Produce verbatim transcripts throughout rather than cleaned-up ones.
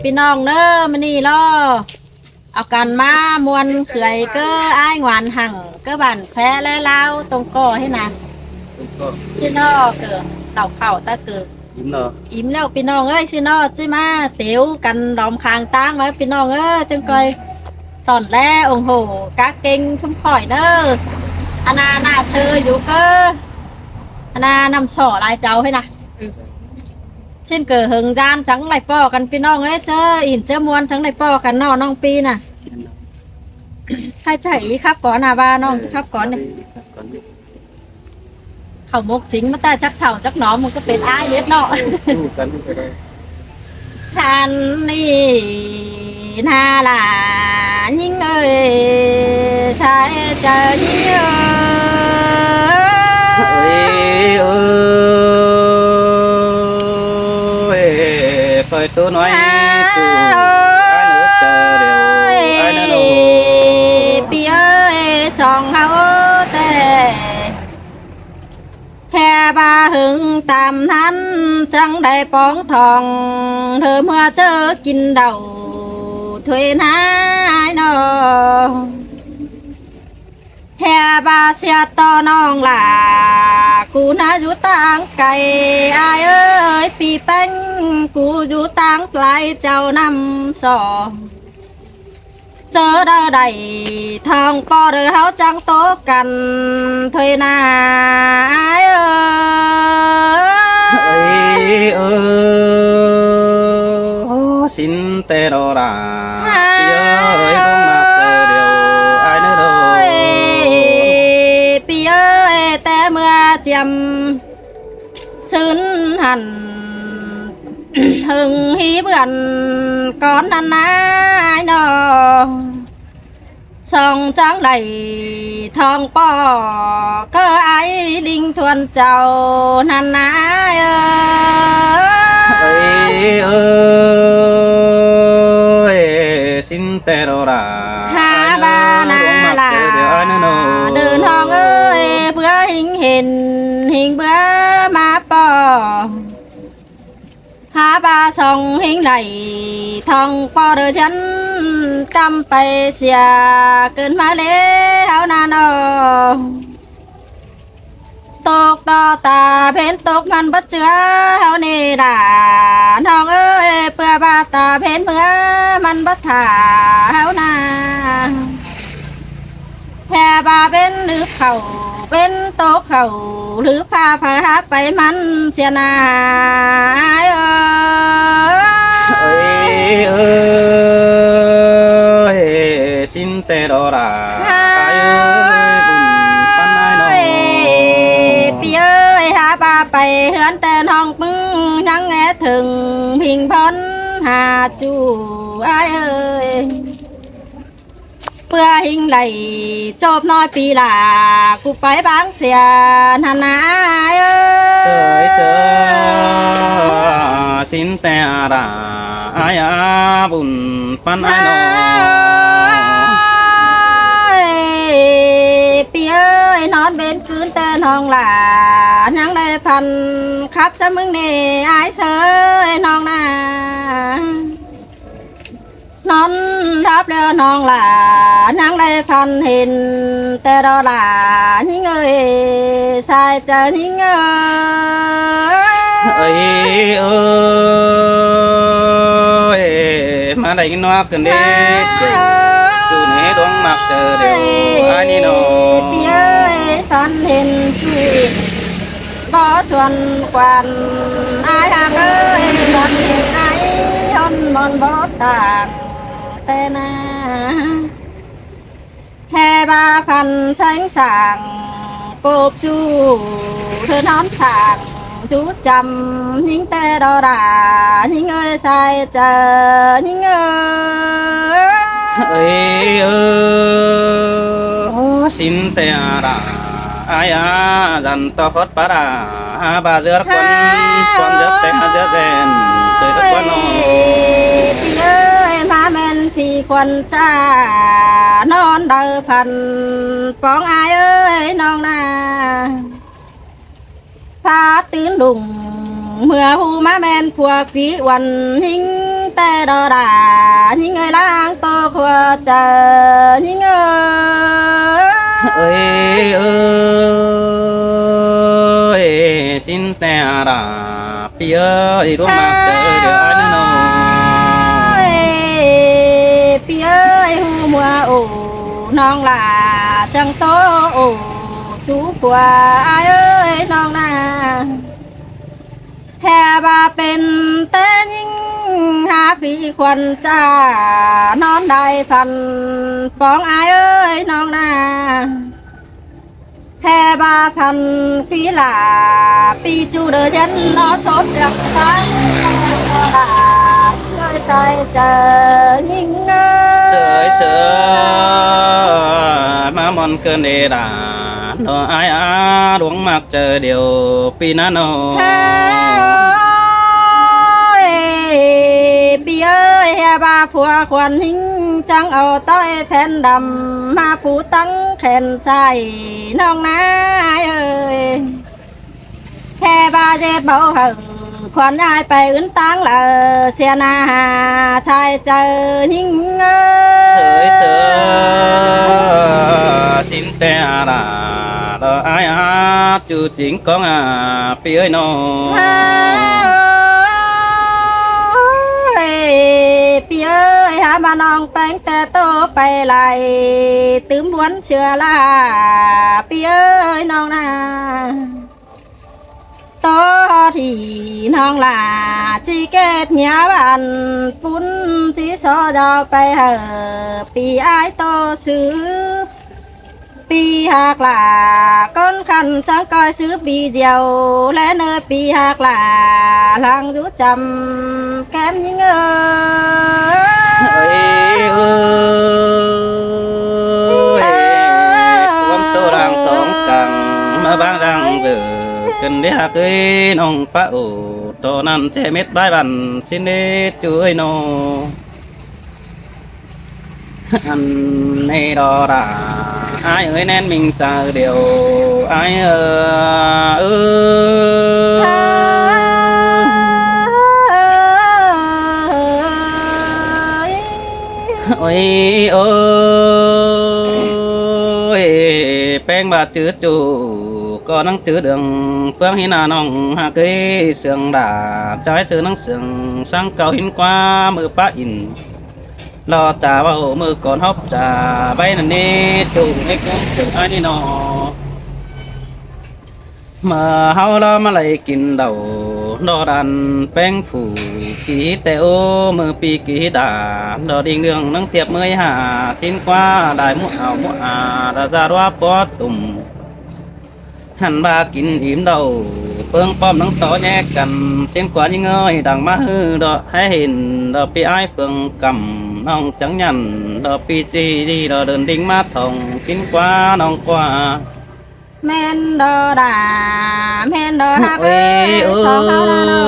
ꞌPi ꞌnọng ꞌnớ, ꞌmự ꞌnị lo au căn ꞌmá ꞌmuôn khưới ꞌcọ ải ngoan hẳng ꞌcọ bản phe ꞌlé ꞌláo tông ꞌcọ ꞌhế nả. ꞌSịn ꞌnọ ꞌcọ đảu khảu ta ꞌcọ im ꞌlẹo ꞌpi ꞌnọng ới. ꞌSịn ꞌnọ ꞌchí ꞌmá tẻo căn lom khang ꞌtáng ꞌmá ꞌpi ꞌnọng ới, chắng ꞌcoi tỏn ꞌlé ủng hộ các kênh ꞌsúm khỏi ꞌnớ. Ăn ꞌna ꞌnạ ꞌsớ dú ꞌcọ, ăn ꞌna ꞌnặm sỏ lai chảu ꞌhế nả. ꞌSịn ꞌcọ hơng ꞌdan chắng đảy ꞌpọ căn ꞌpi ꞌnọng ới, ꞌchớ ỉn ꞌchớ ꞌmuôn chắng đảy ꞌpọ căn ꞌnọ ꞌnọng ꞌpi nả. Hảư chảu ꞌchí khắp cón hả, ꞌva ꞌnọng ꞌchí khắp cón ꞌnị. Khảu mốc chính ꞌmá ꞌtẹ chắc thảu chắc nó ꞌmự ꞌcọ pên ải ꞌnị ꞌnọ. Than ꞌnị ꞌna ꞌlạ ꞌnhính ơi, sai chaư ꞌnhính ơi. Ơi, ơi, khỏi ꞌtố ꞌnọi ꞌtụ ải ꞌnớ chaư điêu, ải ꞌnớ ꞌnớ. ꞌPi ơi, song hảư ꞌtẹ ꞌhế ꞌva hưng tam ꞌnặn chắng đảy póng thong, ꞌthơ ꞌmưa ꞌchớ kin đảu thuê ꞌnái ꞌnọ. ꞌHế ꞌva sia ꞌto ꞌnọng ꞌlạ, cu ꞌná dú ꞌtáng cay, ải ơi, ꞌpi ꞌpéng cu dú ꞌtáng lai chảu ꞌnặm sỏ. ꞌChớ đaư đảy thong ꞌpo ꞌlứa ꞌháu chắng ꞌtố căn thuê nả, ải ơi. Ơi, ơi, ꞌsịn ꞌtẹ lo đa. ꞌPi ơi, ꞌpứng ꞌmặc chaư điêu, ải ꞌnớ ꞌnớ. ꞌPi ơi, ꞌtẹ ꞌmưa chiêm ꞌsứn hẳn hưng hí bươn cón ꞌnặn ꞌnái ꞌnọ. Song chắng đảy thong ꞌpo ꞌcọ ải ꞌlính thuôn chảu ꞌnặn ꞌnái ơi. Ơi, ơi, ꞌsịn ꞌtẹ lo đa. Hả ꞌva ꞌna ꞌlạ, đơ ꞌnọng ơi, bứa ꞌhính hên, ꞌhính bứa ꞌmá ꞌpo. Hả ꞌva song ꞌhính đảy thong ꞌpo ꞌlứa chăn, ꞌchăm pay sia cơn ꞌmá ꞌlế ꞌháu ꞌna ꞌnọ. Tốc ꞌto ta ꞌphến tốc ꞌmắn báu ꞌchưa ꞌháu ꞌnị đa ꞌnọng ơi, ꞌpưa ꞌva ta ꞌphến ꞌmưa ꞌmắn báu thả ꞌháu ꞌna. ꞌHế ꞌva ꞌpến ꞌlứp khảu, ꞌpến tốc khảu, ꞌlứp pha pha hák pay ꞌmắn sia ꞌna ải ơi. Ơi, ơi, ꞌsịn ꞌtẹ lo đa. Ải ơi, bun ꞌpắn ải ꞌnọ. ꞌPi ơi, hả ꞌva pay ꞌhướn ꞌtẹ ꞌnọng ꞌpứng ꞌnhắng é thưng ꞌhính phón hả ꞌchu ải ơi. ꞌPưa ꞌhính đảy chốp ꞌnọi ꞌpi ꞌlạ, cu pay ꞌváng sia ꞌnặn ꞌna ải ơi. Sơi sơi, ꞌsịn ꞌtẹ đa, ải a, bun ꞌpắn ải ꞌnọ. Ơi, ꞌpi ơi, ꞌnón bến cứn ꞌtẹ ꞌnọng ꞌlạ, ꞌnhắng đảy phăn khắp sa ꞌmứng ꞌnị ải sơi ꞌnọng ꞌna. ꞌNón đáp ꞌlẹo ꞌnọng ꞌlạ, ꞌnhắng đảy phăn hên ꞌtẹ lo đa ꞌnhính ơi, sai chaư ꞌnhính ơi. Ơi, ơi, ꞌmá đảy ꞌnhính ꞌnọk cơn đế, ꞌchu ꞌnị đuống ꞌmặc chaư điêu, ải ꞌnị ꞌnọ. ꞌPi ơi, phăn hên ꞌchu ꞌnị báu suôn quan, ải hák ơi, phăn hên ải ꞌhọn ꞌmón báu tang ꞌtẹ ꞌna. ꞌHế ꞌva phăn seng sang cộp ꞌchu, ꞌthơ ꞌnón sang dú chăm, ꞌnhính ꞌtẹ lo đa, ꞌnhính ơi, sai chaư ꞌnhính ơi. Ơi, ơi, ꞌsịn ꞌtẹ đa, ải a, dăn ꞌto khót ꞌpá đa, hả ꞌva ꞌdứa khuôn, khuôn ꞌdứa ꞌtẹ, ꞌdứa ꞌdên, tơi ꞌdứa khuôn ꞌnọ. ꞌPi ơi, ꞌmá ꞌmen phi khuôn ꞌchạ, ꞌnón đaư phăn póng ải ơi ꞌnọng ꞌna. Pha tứn lung ꞌmưa ꞌhụ ꞌmá ꞌmen phua ꞌquí uôn ꞌhính ꞌtẹ Đa đa ꞌnhính ơi, ꞌláng ꞌtố khua chaư ꞌnhính ơi. Ơi ơi, ꞌsịn ꞌtẹ đa ꞌpi ơi, ꞌluống ꞌmặc chaư điêu ái ꞌnớ ꞌnớ. Ơi ꞌpi ơi, ꞌhụ ꞌmưa ổ ꞌnọng ꞌlạ chắng ꞌtố ổ sú khua ái ơi ꞌnọng ꞌna. ꞌHẹ ꞌva pên té ꞌnhính ha phi khuôn cha, ꞌnón đai phăn póng ái ơi ꞌnọng ꞌna. ꞌHẹ ꞌva phăn phi lả, phi ꞌchu đơ chén nó sốt sẹt ta. Ơi sai chaư ꞌnhính ơi. Sới sới, ꞌmá ꞌmuôn ꞌcợn đê đa, ꞌnọ ái a, ꞌluống ꞌmặc chaư điêu ꞌpi ꞌnớ ꞌnớ. Ơi ꞌpi ơi, ꞌhẹ ꞌva phua khuôn ꞌnhính chắng au ꞌtoi phén đăm, ꞌmá pú tắng khen sai ꞌnọng ꞌna ơi. ꞌHẹ ꞌva ꞌdệt báu hảư khuôn ái pay ứn ꞌtáng lả, sia ꞌna ha sai chaư ꞌnhính ơi. Sới sới, ꞌsịn ꞌtẹ đa, ꞌlọ ái a, ꞌchu chính cóng a, ꞌpi ơi ꞌnớ. Ơi ꞌpi ơi, hák ꞌva ꞌnọng ꞌpéng ꞌtẹ ꞌtố pay lai, tứm ꞌmuôn ꞌchưa ꞌlạ ꞌpi ơi ꞌnọng ꞌna. ꞌTố ꞌhọt ꞌnị ꞌnọng ꞌlạ ꞌchí kết nghĩa bản pún, ꞌchí so dao pay hảư ꞌpi ái ꞌtố sứp. ꞌPi ꞌhặc ꞌlạ ꞌcốn khăn chắng ꞌcoi sứp ꞌpi diêu, ꞌlé ꞌnớ ꞌpi ꞌhặc ꞌlạ lăng dú chăm kém ꞌnhính ơi. Ơi ơi, ꞌquám ꞌtố lăng tóng cẳng, ꞌmá ꞌváng lăng dở, ꞌcợn đé ꞌhặc ơi ꞌnọng pá ổ, ꞌtố ꞌnặn ꞌchẹ mết bái bản ꞌsịn đế ꞌchu ơi ꞌnớ. Ăn ꞌnị đó đa, ái ơi ꞌnén ꞌminh chaư điêu, ái ơ, ơ. Ôi ôi, ꞌpéng ꞌva chứ ꞌchu ꞌcọ ꞌnăng chứ đường ꞌphướng hín a ꞌnọng ꞌhặc ơi, sương đa, ꞌchái sư ꞌnăng sương sáng cáu hín ꞌquá ꞌmự pá ỉn. Lo chả ꞌvạu ꞌmự cón hốc chả báy ꞌnặn ꞌnị, ꞌchu ꞌnị ꞌcốn ꞌchu ái ꞌnị ꞌnọ. ꞌMự ꞌháu lo ꞌmá lay kin đảu, ꞌnọ đan ꞌpéng phủ kí té ú, ꞌmự pi kí đa, ꞌnọ đinh đường ꞌnăng thiệp ꞌmới hả, ꞌsịn ꞌquá đai ꞌmú ảo ꞌmú a, đa da ꞌlúa pó tủm. Hăn ꞌva kin ím đảu, ꞌpướng ꞌpọm ꞌnăng tó ꞌnhé căn, ꞌsịn ꞌquá ꞌnhính ơi, đang ꞌmá ꞌhứ đọ hé hên, đọ pi ái phường cắm, ꞌnọng chắng nhẳn, đọ pi chi đi, đọ đơn đinh ꞌmá thỏng, ꞌsịn ꞌquá ꞌnọng ꞌquá. ꞌMen đo đa, ꞌmen đo ꞌhặc ơi, ơi, ơ. Song ꞌháu đa đo.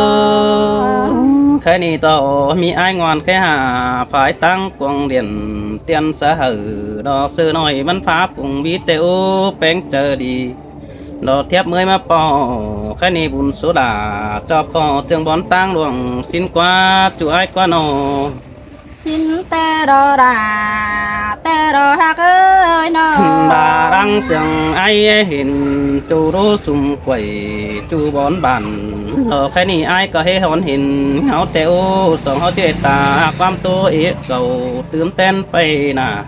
Khái ꞌnị tó ꞌmí ái ngoan khái hả, phái táng cuông điện, tiên xã hở, đo sư ꞌnọi văn phá phung bí tê ú, ꞌpéng chaư đi. Đo thiếp ꞌmới ꞌmá ꞌpọ, khái ꞌnị bun số đa, ꞌchọ ꞌcọ ꞌchương bón táng luông, ꞌsịn ꞌquá, ꞌchu ái ꞌquá ꞌnọ. ꞌSịn té đo đa, té đo ꞌhặc ơi ꞌnọ. Hăn ꞌva đang sương ái hên, ꞌchu đố sum quảy, ꞌchu bón bản. Đo khái ꞌnị ái ꞌcọ hế hón hên, ꞌháu té ú, song ꞌháu ꞌchí ta, ꞌquám ꞌtố ế cảu, tứm tén pay nả.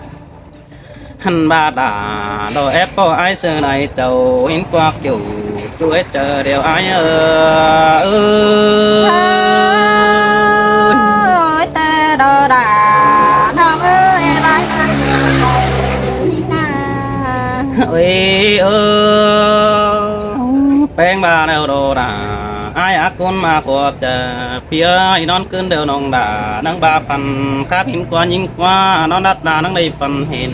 Hăn ꞌva đa, đo ép ꞌpọ ái sư đai chảu, hên ꞌquá kiu, ꞌchu ế chaư điêu ái ơ, ơ. Ôi, té đo đa, ꞌnọng ơi, bái bái. Ôi, ơ, ꞌpéng ꞌva đeo đo đa, ái ác cốn ꞌmá khua chaư, ꞌpi ơi, ꞌnón ꞌcứn đeo ꞌnọng đa, ꞌnăng ꞌva phăn, khắp hên ꞌquá ꞌnhính ꞌquá, ꞌnón đắt đa, ꞌnăng đảy phăn hên.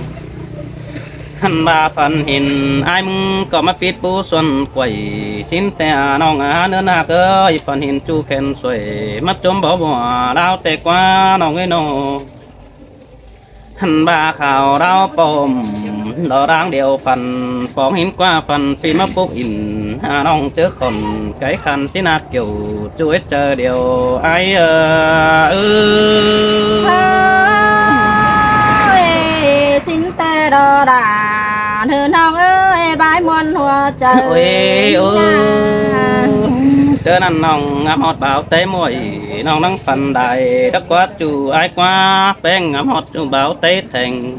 Hăn ꞌva phăn hên, ái ꞌmứng ꞌcọ ꞌmá pít pú xuân quảy, ꞌsịn té a ꞌnọng a ꞌnớn ꞌhặc ơi, phăn hên ꞌchu khen xuôi, ꞌmá chốm báu bua, đao té ꞌquá ꞌnọng ơi ꞌnọ. Hăn ꞌva khảu đao pom, đo đang điêu phăn, phóng hên ꞌquá phăn, phi ꞌmá púc ỉn, a ꞌnọng chớ khỏn, cái khăn ꞌsịn ꞌnạp kiu, ꞌchu ế chaư điêu, ái ơ, ơ. Đả, ꞌhứ ꞌnọng ơi, bái ꞌmuôn hua chaư. Ôi, ôi. Chớ ꞌnặn ꞌnọng ngắm ꞌhọt báo té muối, ꞌnọng ꞌnăng phăn đảy, đắc ꞌquá ꞌchu ải ꞌquá, ꞌpéng ngắm ꞌhọt ꞌchu báo té theng.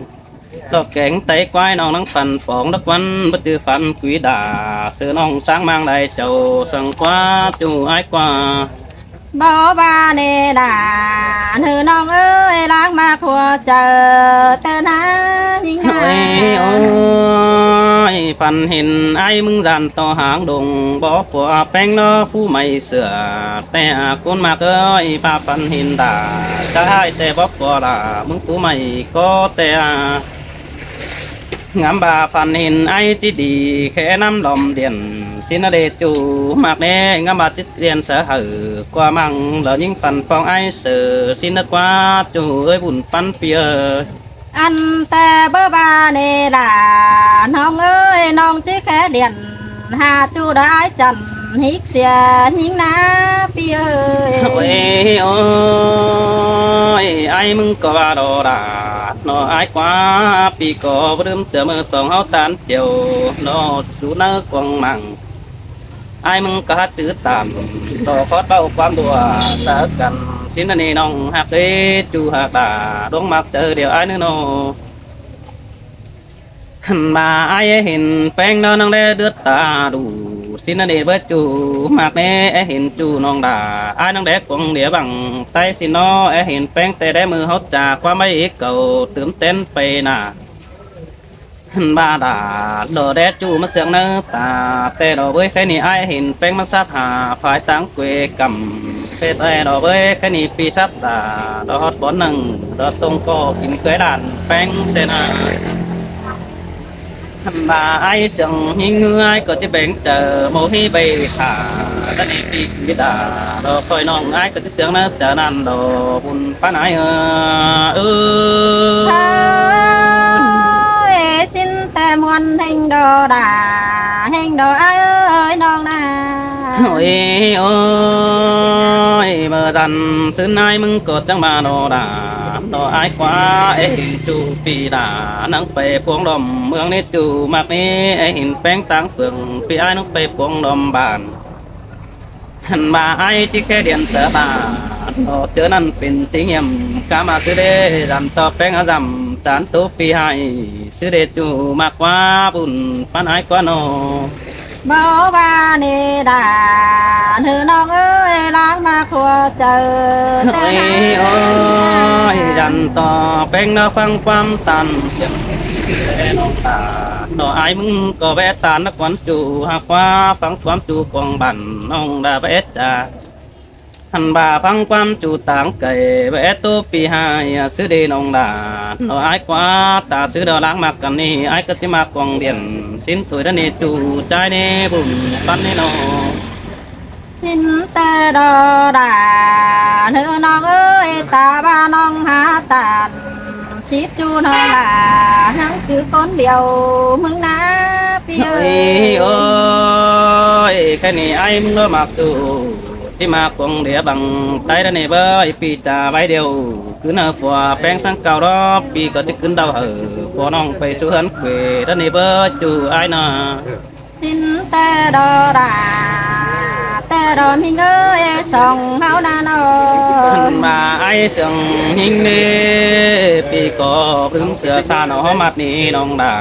Lỏ kéng té ꞌquái ꞌnọng ꞌnăng phăn phóng, đắc ꞌquán báu ꞌchư phăn quí đả, sư ꞌnọng ꞌtáng ꞌmáng đảy chảu, săng ꞌquá ꞌchu ải ꞌquá. Báu ꞌva ꞌnê đả, ꞌhứ ꞌnọng ơi, láng ꞌmặc hua chaư, té ꞌnạ ꞌnhính ꞌnạ. Ôi, ôi, phăn hên ải ꞌmứng dản ꞌto háng đông, báu ꞌpưa ꞌpéng ꞌnớ phú mảy sửa, té ꞌcốn ꞌmặc ơi, ꞌva phăn hên đả, chả ải té báu ꞌpưa đả, ꞌmứng phú mảy ꞌcọ té ꞌnạ. Ngắm ꞌva phăn hên ải ꞌchí đi, khék ꞌnắm lom điện, ꞌsịn ꞌnớ đê ꞌchu ꞌmặc ꞌnê, ngắm ꞌva ꞌchí điện sáư hảư, ꞌquá ꞌmăng lỏ ꞌnhính phăn phóng ải sửa, ꞌsịn ꞌnớ ꞌquá ꞌchu ơi bun ꞌpắn ꞌpi ơi. Ăn té báu ꞌva ꞌnê đả, ꞌnọng ơi, ꞌnọng ꞌchí khék điện, hả ꞌchu đa ải chăn, hík sia ꞌnhính ꞌnạ ꞌpi ơi. Ôi, ôi, ải ꞌmứng ꞌcọ ꞌva đỏ đả, ꞌnọ ải ꞌquá, ꞌpi ꞌcọ báu đưm sửa ꞌmự song ꞌháu ꞌTan chiêu, ꞌnọ ꞌchu ꞌnớ cuông măng. Ải ꞌmứng ꞌcọ hák chứ tản, ꞌtọ khót báu ꞌquám đua, sa căn, ꞌsịn ꞌnặn ꞌnị ꞌnọng ꞌhặc ê, ꞌchu ꞌhặc đả, đuống ꞌmặc chaư điêu ải ꞌnớ ꞌnọ. Hẳn ꞌva ải é hên ꞌpéng ꞌnớ ꞌnăng đé đướt ta đu, ꞌsịn ꞌnặn ꞌnị báu ꞌchu ꞌmặc ꞌnê é hên ꞌchu ꞌnọng đả, ải ꞌnăng đé cuông đĩa băng, té ꞌsịn ꞌnớ é hên ꞌpéng té đé ꞌmự ꞌháu chả ꞌquám ꞌmạy ꞌcọ tứm tén pay nả. Hẳn ꞌva đả, lỏ đé ꞌchu ꞌmá siêng ꞌnớ ta, té đỏ ꞌvới khék ꞌnị ải hên ꞌpéng ꞌmá sắp hả phái ꞌtáng quê căm, té đỏ ꞌvới khék ꞌnị ꞌpi sắp đả, đỏ ꞌhọt bón nẳng, đỏ tông ꞌcọ kin quê đản ꞌpéng té ꞌnạ. Hẳn ꞌva ải siêng ꞌhính ꞌngứ ải ꞌcọ ꞌchí béng chaư, ꞌmộ ꞌhí ꞌvạy khả, ꞌtáng ꞌnị ꞌpi quí đả, đỏ khỏi ꞌnọng ải ꞌcọ ꞌchí siêng ꞌnớ chaư ꞌnặn đỏ bun ꞌpắn ải ơ. Ơ, ê, ꞌsịn té ꞌmuôn ꞌhêng đỏ đả, ꞌhêng đỏ ải ơi ꞌnọng ꞌnạ. Ôi, ôi, ꞌmự dản ꞌsứn ải ꞌmứng ꞌcọ chắng ꞌva đỏ đả, đỏ ải ꞌquá, é hên ꞌchu ꞌpi đả, ꞌnăng pay phuông đom ꞌmướng ꞌnị ꞌchu ꞌmặc ꞌnị, é hên ꞌpéng ꞌtáng phường, ꞌpi ải ꞌnăng pay phuông đom bản. Hẳn ꞌva ải ꞌchí khék điện sáư đả, đỏ chớ ꞌnặn pên tí hiểm, cá ꞌmá ꞌsứ đê dản ꞌto ꞌpéng á dăm, chán ꞌtố ꞌpi ải, ꞌsứ đê ꞌchu ꞌmặc ꞌquá bun ꞌpắn ải ꞌquá ꞌnọ. Báu ꞌva ꞌnê đả, ꞌhứ ꞌnọng ơi, láng ꞌmặc hua chaư. Ôi, ôi, dản ꞌto ꞌpéng ꞌnớ ꞌphắng ꞌquám ꞌTan siêng, ꞌnọng đả, đỏ ải ꞌmứng ꞌcọ báu é ꞌTan ꞌnớ ꞌquán ꞌchu ꞌhặc ꞌquá, ꞌphắng ꞌquám ꞌchu cuông bản ꞌnọng đả báu é chả. Hẳn ꞌva ꞌphắng ꞌquám ꞌchu ꞌtáng cay báu é ꞌtố ꞌpi ải, ꞌsứ đê ꞌnọng đả, đỏ ải ꞌquá, ta ꞌsứ đỏ láng ꞌmặc căn ꞌnị, ải ꞌcọ ꞌchí ꞌmặc cuông điện, ꞌsịn thôi đá ꞌnị ꞌchu ꞌchái ꞌnị bun ꞌpắn ꞌnị ꞌnọ. ꞌSịn té đỏ đả, ꞌhứ ꞌnọng ơi, ta ꞌva ꞌnọng hả ꞌTan, síp ꞌchu ꞌnọng đả, ꞌnăng chứ ꞌcốn điêu ꞌmứng ꞌnạ ꞌpi ơi. Ôi, ôi, khék ꞌnị ải ꞌmứng ꞌnớ ꞌmặc ꞌchu, ꞌchí ꞌmặc cuông đĩa băng, té đá ꞌnị báu ꞌpi chả bái điêu, cứ ꞌnớ ꞌpưa ꞌpéng ꞌsướng cau đó, ꞌpi ꞌcọ ꞌchí cứ đau hảư, ꞌpưa ꞌnọng pay sú ꞌhướn quê, đá ꞌnị báu ꞌchu ải ꞌnạ. ꞌSịn té đỏ đả, té đỏ ꞌmính ơi, song ꞌháu ꞌnạ ꞌnọ. Hẳn ꞌva ải siêng ꞌhính ꞌnị, ꞌpi ꞌcọ báu đưm sửa ꞌsa ꞌnọ ꞌhó ꞌmặt ꞌnị ꞌnọng đả.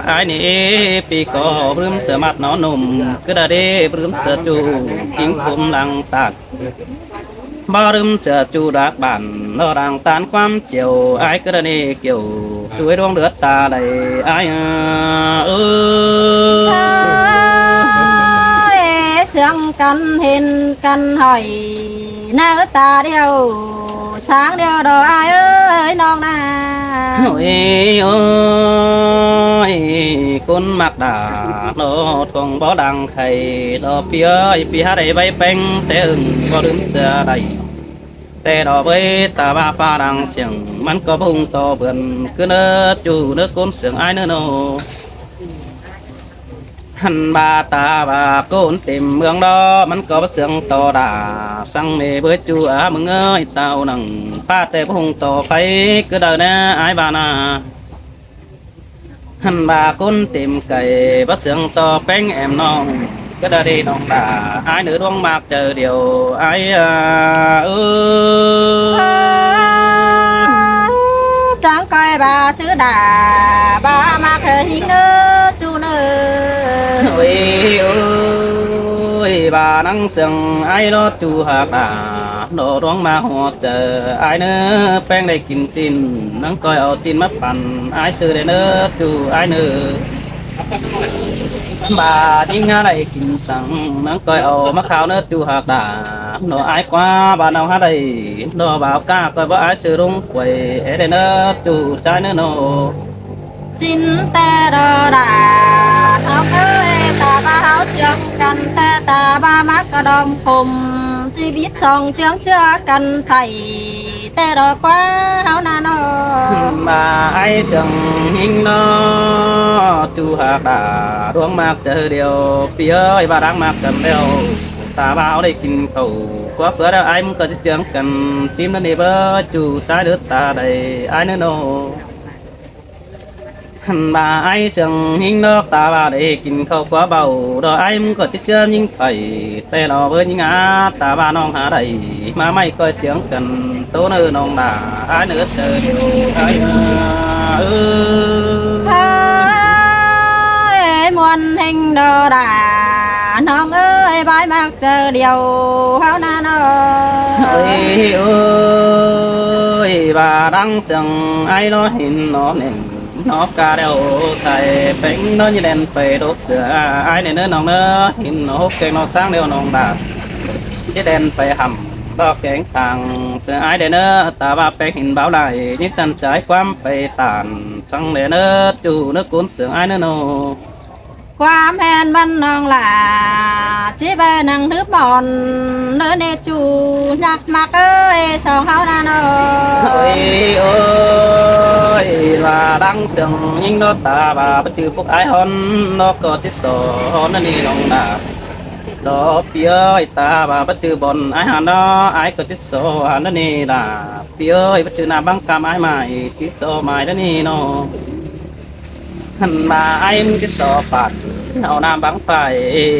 Ải ꞌnị, ꞌpi ꞌcọ báu đưm sửa ꞌmặt ꞌnọ ꞌnôm, cứ đa đê báu đưm sửa ꞌchu, chính cốm lăng ꞌTan. Báu đưm sửa ꞌchu đắc bản, lo đang ꞌTan ꞌquám chiêu, ải cứ đa ꞌnị kiêu, ꞌchu ꞌhế đuống đứa ta đảy, ải ơ. Ơ, ê, siêng căn hên căn hỏi, ꞌnớ ta điêu, sáng điêu đỏ ải ơi ꞌnọng ꞌnạ. Ôi, ôi, ꞌcốn ꞌmặc đả, lo thuông báu đang khay, lo ꞌpi ơi, ꞌpi hả đảy báu ꞌpéng, té ưng báu đưm sửa đảy. Té đỏ báu ta ꞌva ꞌpá đang siêng, ꞌmắn ꞌcọ bung ꞌto bươn, cứ ꞌnớ ꞌchu ꞌnớ ꞌcốn siêng ải ꞌnớ ꞌnọ. Hẳn ꞌva ta ꞌva ꞌcốn têm ꞌmướng đó, ꞌmắn ꞌcọ báu siêng ꞌto đả, săng ꞌnê báu ꞌchu á ꞌmứng ơi, tao nẳng ꞌpá té bung ꞌto pháy, cứ đaư ꞌnớ ải ꞌva ꞌnạ. Hăn ꞌva ꞌcốn têm cay báu sương ꞌto ꞌpéng ẻm ꞌnọng, cá đa đi ꞌnọng đả ải ꞌnớ ꞌluống ꞌmặc chaư điêu ải a. Ư, chắng ꞌcoi ꞌva ꞌsứ đả ꞌva ꞌmặc hơ ꞌhịn ꞌnớ ꞌchu ꞌnớ. Ôi, ôi, ꞌva ꞌnăng sương ải ꞌló ꞌchu ꞌhặc đả, ꞌnớ ꞌluống ꞌmặc hua chaư ải ꞌnớ ꞌpéng đảy kin ꞌchịn, ꞌnăng ꞌcoi au ꞌchịn ꞌmá păn ải ꞌsứ đảy ꞌnớ ꞌchu ải ꞌnớ. ꞌVa ꞌnhính hák đảy kin săng, ꞌnăng ꞌcoi au ꞌmá khao ꞌnớ ꞌchu ꞌhặc đả, ꞌnớ ải ꞌquá ꞌva ꞌnọng hák đảy, ꞌnớ ꞌva cá ꞌcoi báu ải ꞌsứ ꞌluống quay é đảy ꞌnớ ꞌchu ꞌchái ꞌnớ ꞌnớ. ꞌChịn ꞌtẹ ꞌló đả, ꞌnọng ơi, ta ꞌva ꞌháu ꞌchương căn ꞌtẹ ta ꞌva ꞌmặc ꞌcọ đom khôm, ꞌchí bít song ꞌchương ꞌchưa căn phay ꞌtẹ ꞌló ꞌquá ꞌháu ꞌna ꞌnớ. ꞌVa ải sương ꞌhính ꞌnớ ꞌchu ꞌhặc đả, ꞌluống ꞌmặc chaư điêu, ꞌpi ơi, ꞌva đang ꞌmặc căn điêu, ta ꞌva ꞌháu đảy kin khảu ꞌquá phứa điêu, ải ꞌmứng ꞌcọ ꞌchí ꞌchương căn ꞌchím ꞌnớ ꞌnị báu ꞌchu ꞌchái ꞌnớ ta đảy ải ꞌnớ ꞌnớ. Hăn ꞌva ải sương ꞌhính ꞌnớ ta ꞌva đảy kin khảu ꞌquá báu, ꞌló ải ꞌmứng ꞌcọ ꞌchí ꞌchưa ꞌnhính phay ꞌtẹ ꞌló báu ꞌnhính a, ta ꞌva ꞌnọng hák đảy ꞌmá ꞌmạy ꞌcoi ꞌchương căn ꞌtố ꞌnớ ꞌnọng đả, ải ꞌnớ chaư điêu ải a. Ư, ơi, ꞌmuôn ꞌhêng ꞌló đả, ꞌnọng ơi, ꞌvái ꞌmặc chaư điêu ꞌháu ꞌna ꞌnớ. Ôi, ôi, ꞌva đang sương ải ꞌló ꞌhịn ꞌnớ ꞌneng ꞌnớ cá điêu sai ꞌpéng ꞌnớ ꞌnhí đen pay độc sửa ải ꞌnớ ꞌnọng ꞌnớ, ꞌhịn ꞌnớ hốc keng ꞌnớ sáng điêu ꞌnọng đả, ꞌnhí đen pay hẳm ꞌló keng tang sửa ải đảy ꞌnớ, ta ꞌva ꞌpéng ꞌhịn báu lai ꞌnhí săn ꞌchái ꞌquám pay tản săng đảy ꞌnớ ꞌchu ꞌnớ ꞌcốn sương ải ꞌnớ ꞌnớ. ꞌQuám ꞌhẹn ꞌmắn ꞌnọng lả, ꞌchí ꞌvạy ꞌnăng ꞌhướp mòn ꞌnớ ꞌnị ꞌchu ꞌnặc ꞌmặc ơi, song ꞌháu ꞌna ꞌnớ. Ôi, ôi, ꞌva đang sương ꞌhính ꞌnớ ta ꞌva báu ꞌchư phúc ải ꞌhón ꞌnớ ꞌcọ ꞌchí so ꞌnớ ꞌnị ꞌnọng đả. ꞋLó ꞌpi ơi, ta ꞌva báu ꞌchư bón ải hả ꞌnớ, ải ꞌcọ ꞌchí so hả ꞌnớ ꞌnị đả. ꞌPi ơi, báu ꞌchư ꞌna báng căm ải mai, ꞌchí so mai ꞌnớ ꞌnị ꞌnớ. Hăn ꞌva ải ꞌmứng ꞌchí so păn, au ꞌna báng phai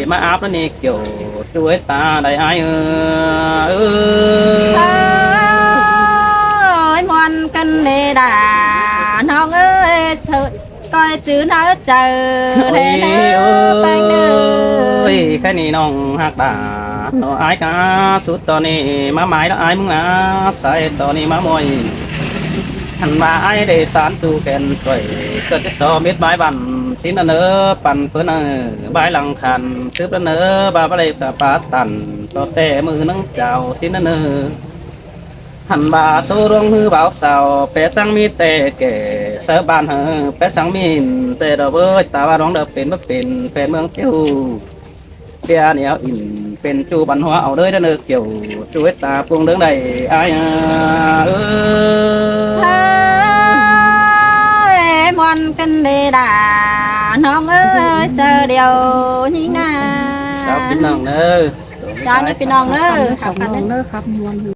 ꞌmá áp ꞌnớ ꞌnị, kiẻo ꞌchu ꞌhới ta đảy ải ơ. Ơi, ꞌmuôn căn đê đả, ꞌnọng ơi, ꞌchớ ꞌcoi chứ ꞌnớ chaư đê ꞌnớ, ꞌpéng ꞌnớ. Ôi, khái ꞌnị ꞌnọng ꞌhặc đả, ꞌnớ ải cá sút ꞌto ꞌnị ꞌmá mai ꞌló ải ꞌmứng ꞌna, sai ꞌto ꞌnị ꞌmá ꞌmuôi. Hăn ꞌva ải đê tán tu kẻn ꞌtoi, ꞌcọ ꞌchí so mết bái băn sín ꞌnớ, păn phớn ꞌnớ, bái lăng khăn sứp ꞌnớ, ꞌva báu đảy ta pá tăn, ꞌto ꞌtẹ ꞌmự ꞌnăng chao sín ꞌnớ. Hăn ꞌva ꞌtố ꞌluống ꞌhứ báo sao, pé ꞌsướng ꞌmí ꞌtẹ kẻ sáư ban hơ, pé ꞌsướng ꞌmí ꞌhịn ꞌtẹ đó bới, ta ꞌva ꞌluống đaư pên báu pên, pên ꞌmướng ꞌtiếu. Pia ꞌnéo ỉn pên ꞌchu băn hua au đới đá ꞌnớ, kiẻo ꞌchu ꞌhới ta ꞌpuông ꞌlớng đảy ải ơ. Ơi, ꞌmuôn căn đê đả, ꞌnọng ơi, chaư điêu ꞌnhính ꞌna. Chào ꞌpi ꞌnọng ꞌnớ. Chào ꞌnớ ꞌpi ꞌnọng ꞌnớ. Khắp ꞌnọng ꞌnớ, khắp ꞌmuôn.